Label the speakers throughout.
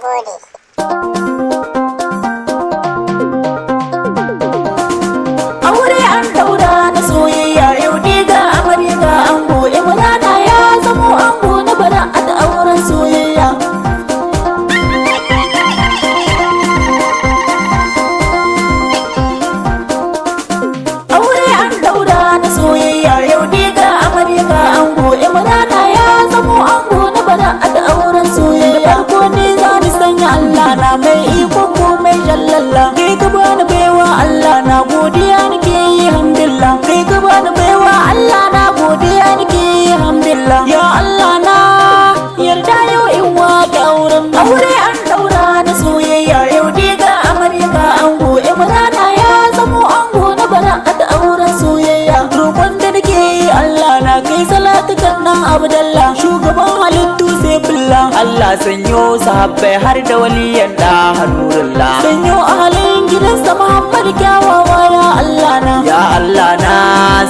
Speaker 1: Gode.
Speaker 2: Aure an daura na soyayya, yau ne ga amarya ga ango. Imrana ya zamo ango na Bara'at, auren soyayya. Aure an daura na soyayya, yau ne ga amarya ga ango. Imrana ya zamo ango na Bara'at, auren soyayya. Da farko ne za ni sanya Allah na mai iko komai jallalla. Kai ka bani baiwa Allah na, godiya nake yi hamdillah. Kai ka bani baiwa Allah na, godiya nake yi hamdillah. Ya Allah na yarda yau in waƙe auren nan. Aure an daura na soyayya, yau ne ga amarya ga ango. Imrana ya zamo ango na Bara'at, auren soyayya. Roƙon da nake yi Allah na, kai salatukan nan Abdallah, shugaban halittu sai billah.
Speaker 3: Allah sanyo sahabbai har da waliyan da Hanurullah.
Speaker 2: Sanyo ahalin gidansa Muhammad kyawawa, ya Allah na.
Speaker 3: Ya Allah na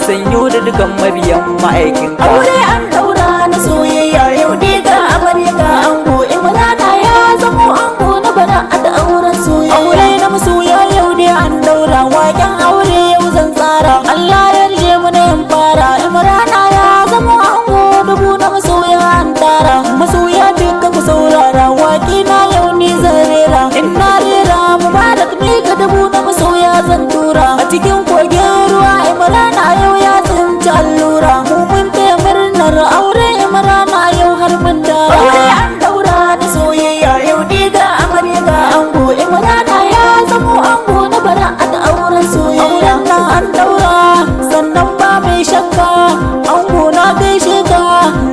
Speaker 3: sanyo da dukan mabiyan ma'aikinka.
Speaker 2: Aure an daura na soyayya, yau ne ga amarya ga ango. Imrana ya zamo ango na Bara'at, auren soyayya. Aure na masoya yau ne an daura, waken aure yau zan tsara. Allah ya rije mu na yin fara. Imrana ya zamo ango, dubu na masoya an tara. Masoya duka ku saurara, waƙi na yau ni zan rera. In na rera mubarak ne ga dubu na masoya zan tura. A cikin kogin ruwa Imrana yau ya tsinci allura. Mu mun taya murnar aure Imrana yau har mun dara. Aure an daura na soyayya, yau ne ga amarya ga ango. Imrana ya zamo ango na Bara'at, auren soyayya. Auren nan an daura sannan ba mai shakka. Ango na gaishe ka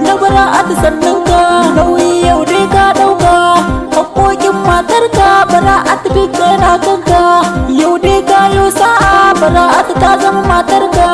Speaker 2: na Bara'at, sannan ka nauyi yau dai ka dauka. Haƙoƙin matarka Bara'at duka na kanka. Yau dai ka yo sa'a, Bara'at ta zama matarka.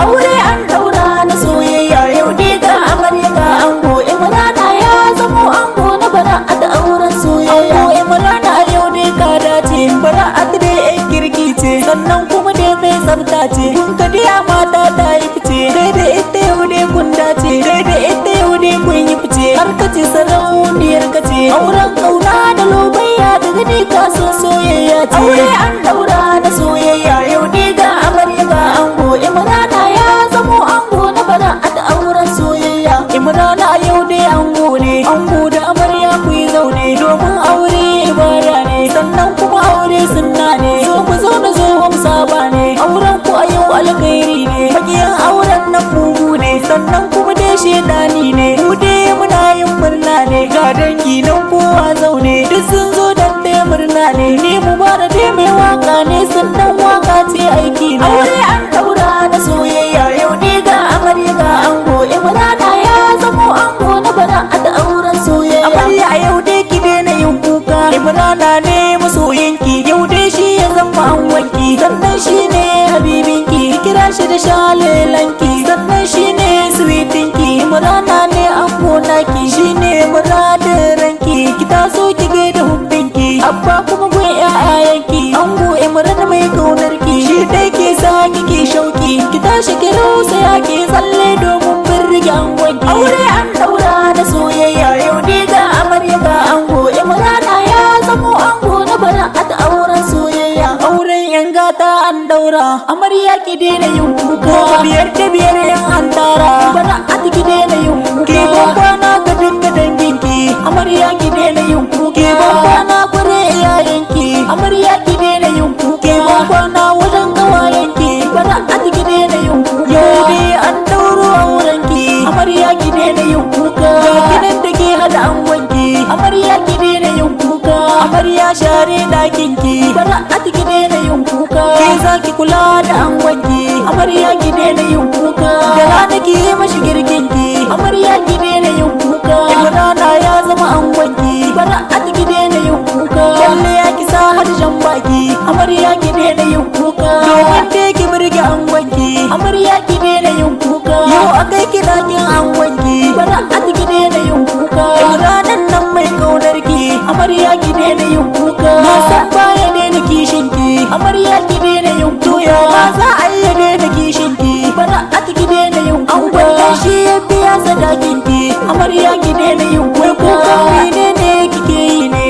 Speaker 2: Aure an daura na soyayya, yau dai ga amarya ga ango. Imrana ya zamo ango na Bara'at, auren soyayya. Ango Imrana yau dai ka dace, Bara'at dai yan kirki ce, sannan kuma dai mai tsafta ce. Kun ka diya mata ta yi fice, kai da ita yau dai kun dace, kai da ita yau dai kun yi fice. Har ka ce sarauniyar ka ce, auren kauna da lobayya da gani ka san soyayya ce. Aure an daura na soyayya, yau dai ga amarya ga ango. Imrana ya zamo ango na Bara'at, auren soyayya. Imrana yau dai ango ne, ango da amarya ku yi zaune, domin aure ibada ne, sannan kuma aure sunna ne. Zo ku zauna, zo mu saba ne, auren ku a yau alkhairi ne. Makiyan auren nan mugu ne, sannan kuma dai shedani ne. Mu dai muna yin murna ne, ga dangi nan kowa zaune, duk sun zo dan taya murna ne. Ni Mubarak dai mai waka ne, sannan waka ce aiki ne. Aure an daura na soyayya, yau ne ga amarya ga ango. Imrana ya zamo ango na Bara'at, auren soyayya. Amarya a yau dai ki daina yin kuka, Imrana ne masoyinki, yau dai shi ya zama angonki, sannan shi ne habibinki. Ki kira shi da shalelanki, sannan shi ne sweetinki. Imrana ne ango naki, shi ne muradin ranki. Ki taso ki gaida hubbinki, abba kuma gun ƴaƴayenki. Ango Imran mai kaunarki, shi dai ke sa kike shauki. Ki tashi ki rusa ya ki tsalle domin birge angonki. Aure an daura na soyayya, yau ne ga amarya ga ango. Imrana ya zamo ango na Bara'at, auren soyayya. Auren yan gata an daura, amarya ki daina yin kuka. Biyar da biyar yan an tara, Bara'at ki daina yin kuka. Ki kwana ga dukkan danginki, amarya ki daina yin kuka. Ki kwana gure iyayenki, amarya ki daina yin kuka. Ki kwana wajen kawayenki, Bara'at ki daina yin kuka. Yau dai an dauro aurenki, amarya ki daina yin kuka. Ga kinan da ke hada angonki, amarya ki daina yin kuka. Amarya share ɗakinki, Bara'at ki daina yin kuka. Ke za ki kula da angonki, amarya ki daina yin kuka. Da rana ki yi mashi girkinki, amarya ki daina yin kuka. Imrana ya zama angonki, Bara'at ki daina yin kuka. Kwalle ya ki sa harshen baki, amarya ki daina yin kuka. Domin dai ki burge angonki, amarya ki daina yin kuka. Yau akai ki ɗakin angonki, Bara'at ki daina yin kuka. Imranan nan mai kaunarki, amarya ki daina yin kuka. Na san baya daina kishinki, amarya ki daina yin kuka. Ma za a iya daina kishinki, Bara'at ki daina yin kuka. Angon shi ya biya sadakinki, amarya ki daina yin kuka. Menene kike yi ne?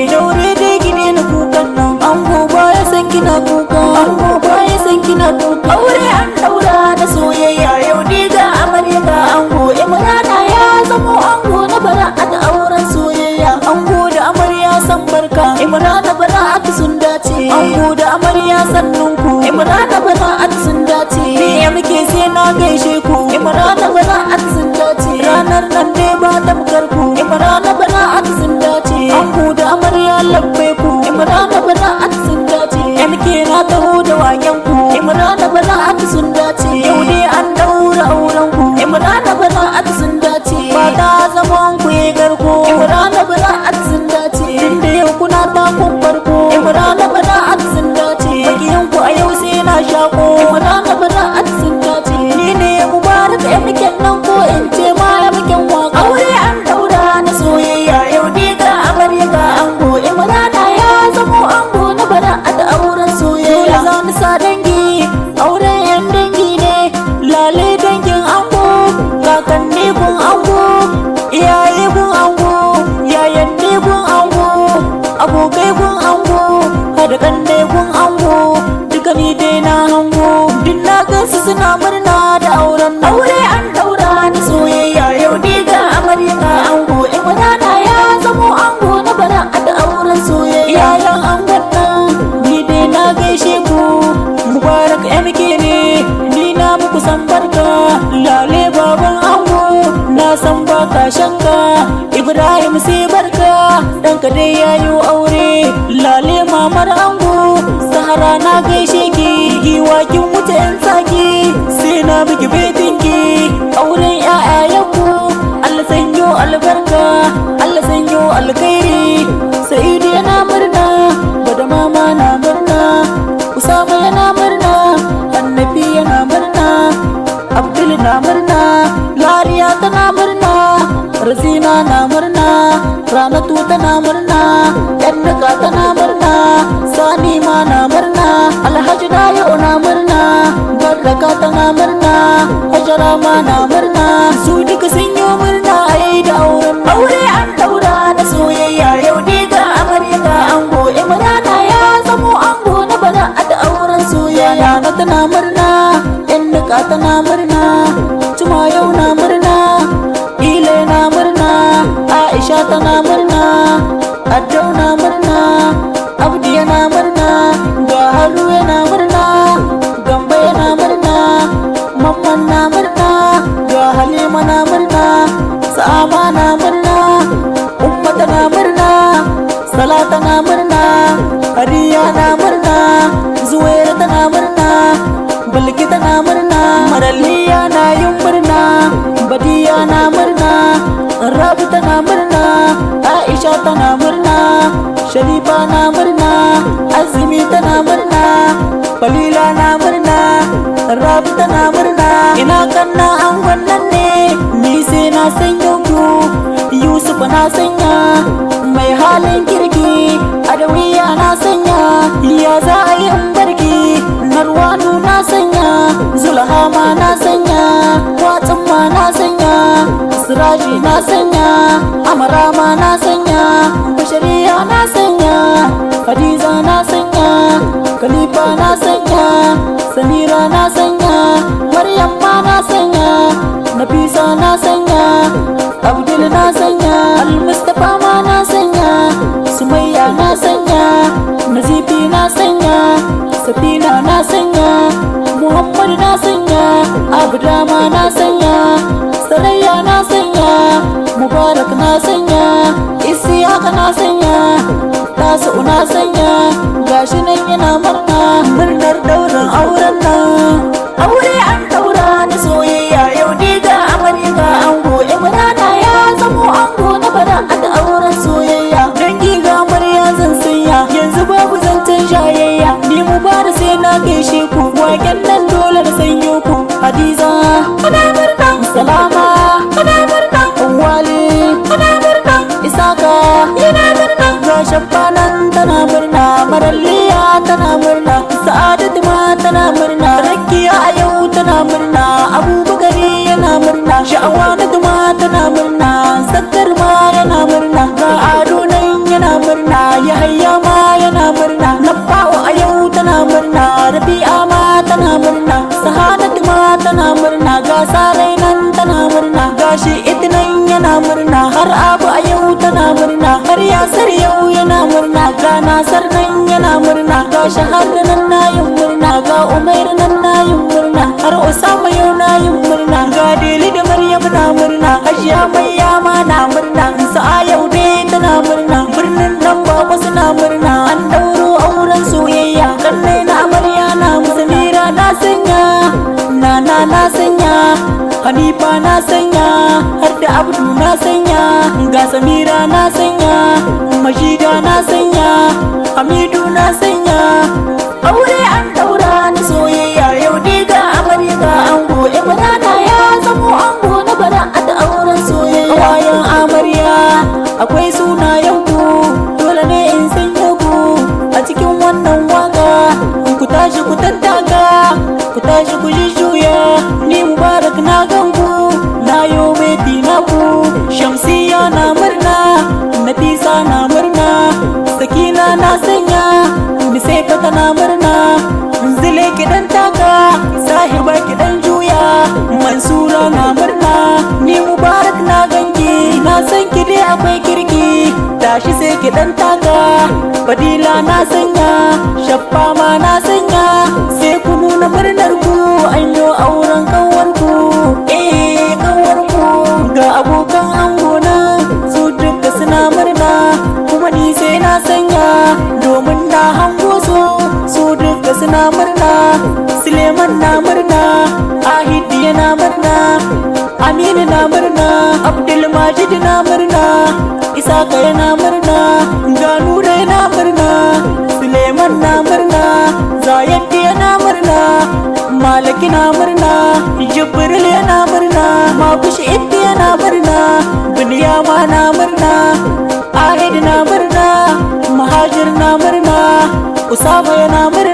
Speaker 2: Imrana Bara'at sun dace.
Speaker 3: BMK sai na gaishe ku.
Speaker 2: Imrana Bara'at sun dace.
Speaker 3: Ranar nan dai ba tamkar ku.
Speaker 2: Imrana Bara'at sun dace.
Speaker 3: Ango da amarya labbe ku.
Speaker 2: Imrana Bara'at sun dace.
Speaker 3: MK na taho da waken ku.
Speaker 2: Imrana Bara'at sun dace.
Speaker 3: Yau dai an daura auren ku.
Speaker 2: Imrana Bara'at sun dace.
Speaker 3: Fata zaman ku yi garko.
Speaker 2: Imrana Bara'at sun dace.
Speaker 3: Tunda yau kuna takun farko.
Speaker 2: Imrana Bara'at sun dace.
Speaker 3: Makiyan ku a yau sai na shako.
Speaker 2: Imrana Bara'at sun dace.
Speaker 3: Ni ne Mubarak MK nan ko in ce ma MK waka.
Speaker 2: Aure an daura na soyayya, yau dai ga amarya ga ango. Imrana ya zamo ango na Bara'at, auren
Speaker 3: Dole
Speaker 2: soyayya.
Speaker 3: za mu sa dangi, auren yan dangi ne, lale dangin ango, kakanni gun ango, iyaye gun ango, yayanni gun ango, abokai gun ango, hada kanne gun ango, duka ni dai na hango, duk na gansu suna murna da auren nan.
Speaker 2: Aure an daura na soyayya, yau dai ga amarya ga ango. Imrana ya zamo ango na Bara'at, auren soyayya.
Speaker 3: Iyayen angon nan, ni dai na gaishe ku. Mubarak MK ne, ni na muku san barka. Lale baban ango, na san baka shakka. Ibrahim sai barka, ɗanka dai yayo aure. Lale mamar ango, Sahara na gaishe ki. Giwa kin wuce yan tsaki, sai na miki betinki. Auren 'ya'yayenku, Allah sanyo albarka, Allah sanyo alkhairi. Sa'idu yana murna, Bada mama na murna, Usama yana murna, Annabi yana murna, Abdul na murna, Lariya tana murna, Razina na murna, Ramatu tana murna, Yannuka tana murna, Sani ma na murna, Alhaji Dayo na murna, Baraka tana murna, Hajara ma na murna, su duka sun yi murna ai da auren nan.
Speaker 2: Aure an daura na soyayya, yau dai ga amarya ga ango. Imrana ya zamo ango na Bara'at, auren soyayya.
Speaker 3: Nana tana murna, yan nika tana murna, Cuma yau na murna, Ile na murna, Aisha tana murna, Addau na murna, Abdi yana murna, ga Haru yana murna, Gambo yana murna, Mamman na murna, ga Halima na murna, Sa'ama na murna, Umma tana murna, Salata na murna, Hariya na murna, Zuwaira tana murna, Bilki tana murna, Maraliya na yin murna, Badiya na murna, Rabi tana murna, Aisha tana murna, Sharifa na murna, Azumi tana murna, Falila na murna, Rabi tana murna. Ina kanna angon nan ne, ni sai na sanya ku, Yusuf na sanya, mai halin kirki, Adawiya na sanya, ya za a yi in barki, Narwanu na sanya, Zulhama na sanya, Watsin ma na sanya, Siraji na sanya, Amarama na sanya, Bashariya na sanya, Hadiza na sanya, Khalifa na sanya, Samira na sanya, Maryam ma na sanya, Nafisa na sanya, Abdul na sanya, Al-Mustapha ma na sanya, Sumayya na sanya, Nazifi na sanya, Safina na sanya, Muhammad na sanya, Abdama na sanya, Sarayya na sanya, Mubarak na sanya, Isiyaka na sanya, Tasu'u na sanya, gashi nan yana murna, murnar daurin auren nan.
Speaker 2: Aure an daura na soyayya, yau dai ga amarya ga ango. Imrana ya zamo ango na Bara'at, auren soyayya.
Speaker 3: Dangi ga amarya zan sanya, yanzu babu zancen shayayya. Ni Mubarak sai na gaishe ku, waken nan dole da sanyo ku. Hadiza
Speaker 2: Muna murna.
Speaker 3: Salama
Speaker 2: Muna murna.
Speaker 3: Wale
Speaker 2: Muna murna.
Speaker 3: Isaka
Speaker 2: Yana murna.
Speaker 3: Ga Shabbanan tana murna, Maralliya tana murna, Sa'adatu ma tana murna, Rakiya a yau tana murna, Abubakari yana murna, Sha'awanatu ma tana murna, Sakkar ma yana murna, ga Ado nan yana murna, Yahaya ma yana murna, Naffa'u a yau tana murna, Rabi'a ma tana murna, Sahanatu ma tana murna, ga Sarai nan tana murna, gashi Itnan yana murna, har Abu a yau tana murna, har Yasir yau yana murna, ga Nasar nan yana murna, ga Shahar nan na yin murna.
Speaker 2: murna, ga Umair nan na yin murna, har Usama yau na yin murna, ga Deli da Maryam na murna, Hajiya mai yama na murna, Sa'a yau dai tana murna, birnin nan baba suna murna, an dauro auren soyayya, kallai na amarya na Samira na sanya, Nana na sanya, Hanifa na sanya, har da Abdu na sanya, ga Samira na sanya, Mashida na sanya, Hamidu na sanya. Aure an daura na soyayya, yau dai ga amarya ga ango, Imrana ya zamo ango na bara a da auren soyayya. Kawayen amarya, akwai sunayen ku, dole ne in sanya ku a cikin wannan waka. Ku tashi ku tattaka, ku tashi ku jujjuya, ni Mubarak na ganku, na yo beti na ku. Shamsiya na murna, Nafisa na murna, Sakina na sanya, Nisefa tana murna, Zile kiɗan taka, Sahiba kiɗan juya, Mansura na murna, ni Mubarak na ganki, na san ki dai akwai kirki, tashi sai kiɗan taka, Fadila na sanya, Shaffa ma na sanya, sai ku nuna murnar ku, an yo auren kanwar ku, eh kanwar ku, ga abokan angona, su duka suna murna, kuma ni sai na sanya, domin na hango su, su duka suna murna, Suleiman na murna, Ahidi yana murna, Aminu na murna, Abdulmajid na murna, Isaka yana murna, Ganura yana murna, Suleiman na murna, Zayed yana murna, Malaki na murna, Jibril yana murna, Makushi Ibti yana murna, Binyama na murna, Ahid na murna, Mahajir na murna, Usama yana murna.